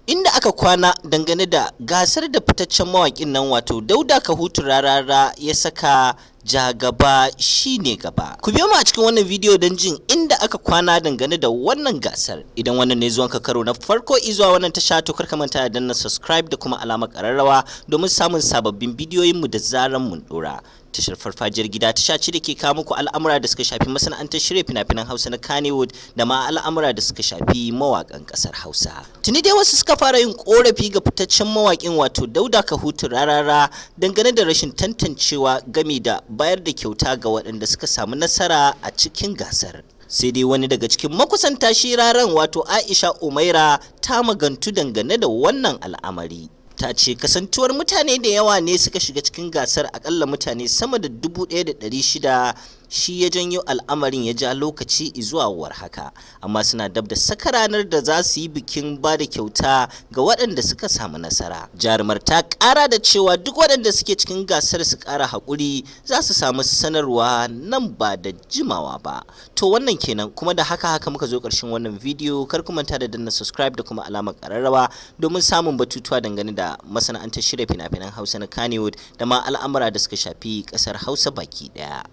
Inda aka kwana dangane da gasar da fitaccen mawaƙin nan wato Dauda Kahutu Rarara ya saka ja gaba shine gaba. Ku biyo mu a cikin wannan bidiyo don jin inda aka kwana dangane da wannan gasar. Idan wannan ne zuwanka karo na farko izuwa wannan tasha, to kar ka manta da danna subscribe da kuma alamar ƙararrawa domin samun sababbin bidiyoyinmu da zaran mun ɗora. Tashar Farfajiyar Gida tasha ce da ke kawo muku al'amura da suka shafi masana'antar shirya fina-finan Hausa na Kannywood da ma al'amura da suka shafi mawaƙan ƙasar Hausa. Tuni dai wasu suka fara yin ƙorafi ga fitaccen mawaƙin wato Dauda Kahutu Rarara dangane da rashin tantancewa game da bayar da kyauta ga waɗanda suka samu nasara a cikin gasar. Sai dai wani daga cikin makusanta shi Raran, wato Aisha Umaira, ta magantu dangane da wannan al'amari. Ta ce kasantuwar mutane da yawa ne suka shiga cikin gasar, akalla mutane sama da 1,600, shi ya janyo al'amarin ya ja lokaci zuwa war haka, amma suna dab da saka ranar da za su yi bikin ba da kyauta ga waɗanda suka samu nasara. Jarumar ta ƙara da cewa duk waɗanda suke cikin gasar su ƙara haƙuri, za su samu sanarwa nan ba da jimawa ba. To, wannan kenan. Kuma da haka haka muka zo ƙarshen wannan bidiyo. Kar ku manta da danna subscribe da kuma alamar ƙararrawa domin samun batutuwa dangane da masana'antar shirya fina-finan Hausa na Kannywood da ma al'amura da suka shafi ƙasar Hausa baki ɗaya.